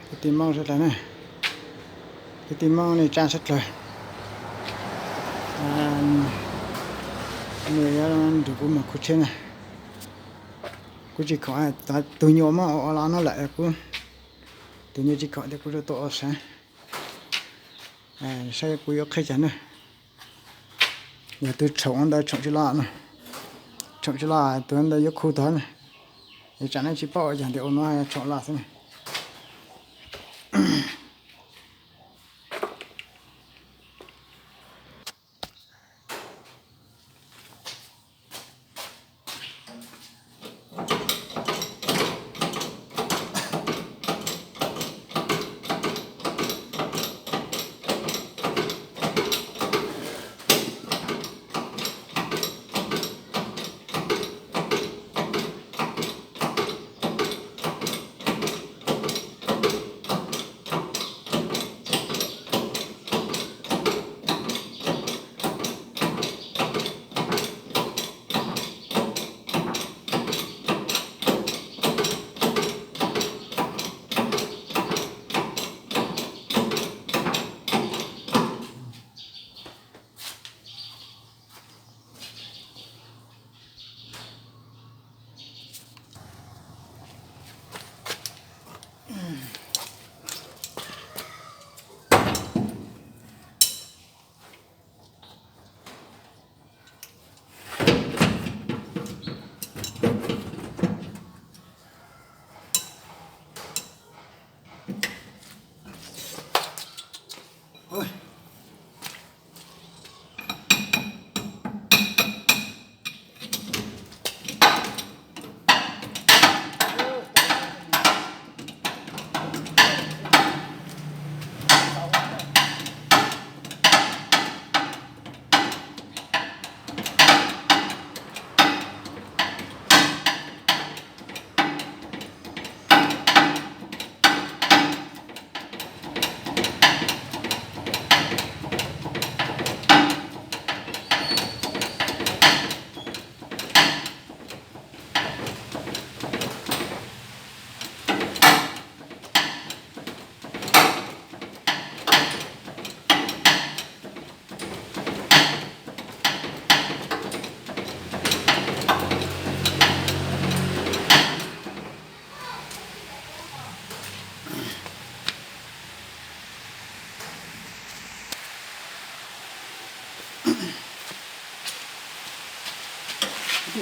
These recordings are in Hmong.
Kwv tij Hmoob sawv daws na, kwv tij Hmoob nej tsa sawv daws, nws yuav nrog kuv mus khuv tsheb na. Kuv tsis khoom, tus nyuam muab ua los no lawm, kuv tus nyuam tsis khoom tias kuv tuaj ua sav, saib kuv yuav qhib cas na. Yog tus tshoom ntawd tshoom tsis los no, tshoom tsis los tus ntawd yuav khu tod na. Es tsam no tsis paub ua cas tias ua no tshoom los xwb na.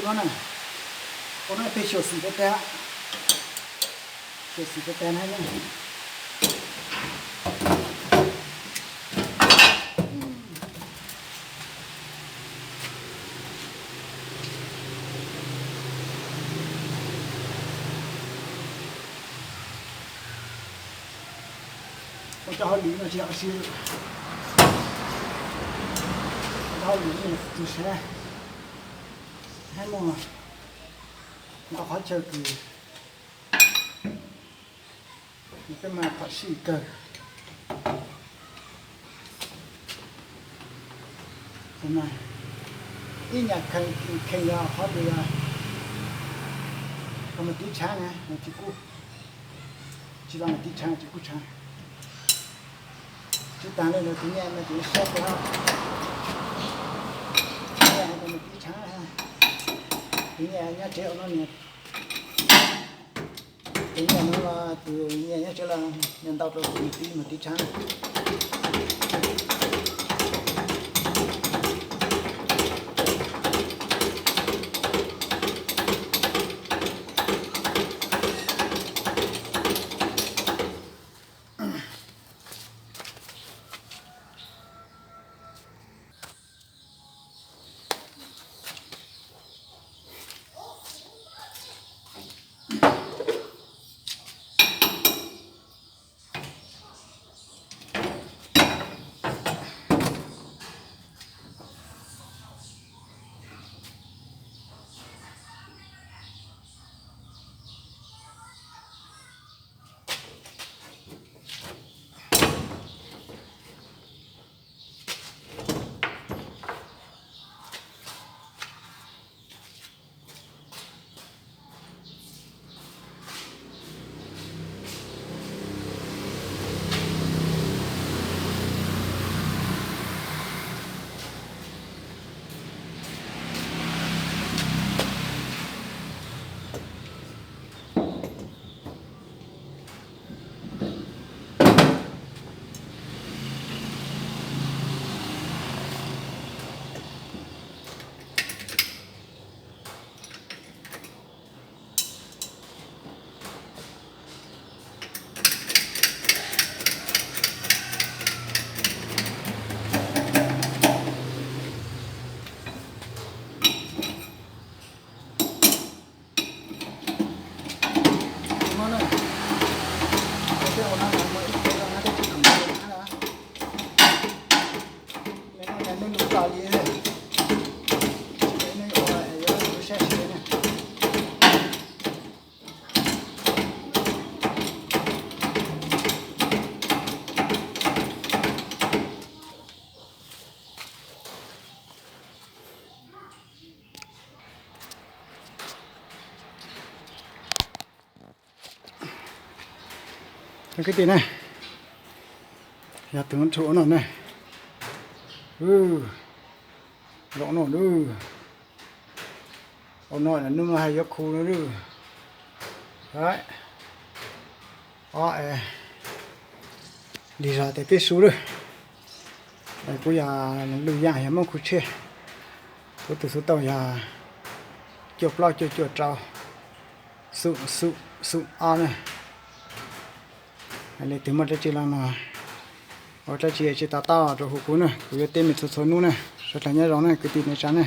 Ua no peb xyuam xim tag tag, xyuam xim tag tag na. Ua cov hauj lwm no tsis yog siv, cov hauj lwm no yog tus sav, hab muaj ntau qhov chaw kws peb mas phom sij kawg. Ib nyuag kheej yog qhov tias koj mus tiv tshaav na, tsis kub, tsis los mus tiv tshaav tsis kub tshaav. Tsis tas li ntawd tus nyiaj no ces saib puas, tus nyiaj mus tiv tshaav, tus nyiaj nyob tsev ua no niag, tus nyiaj no los tus nyiaj nyob tsev los nyiaj ntau rau tus mus tiv, mus tiv tshaav. Kwv tij ne, yog tus ntsuj ua no ne, zoo no lawm. Ua no hnub no hais yuav khu no lawm. Ob, lig zog tes peb su lawm. Kuv yog Lug Yaj, yog Hmoob Khu Tshej. Kuv tus xov tooj yog cuaj plaub cuaj cuaj rau xum xum ob na. Leej twg muaj dab tsi los no, ua dab tsi tsis to taub rau hu kuv na, kuv yuav teb mej txhua txhua hnub na. Sawv dlawg nyob zoo na kwv tij neej tsa na.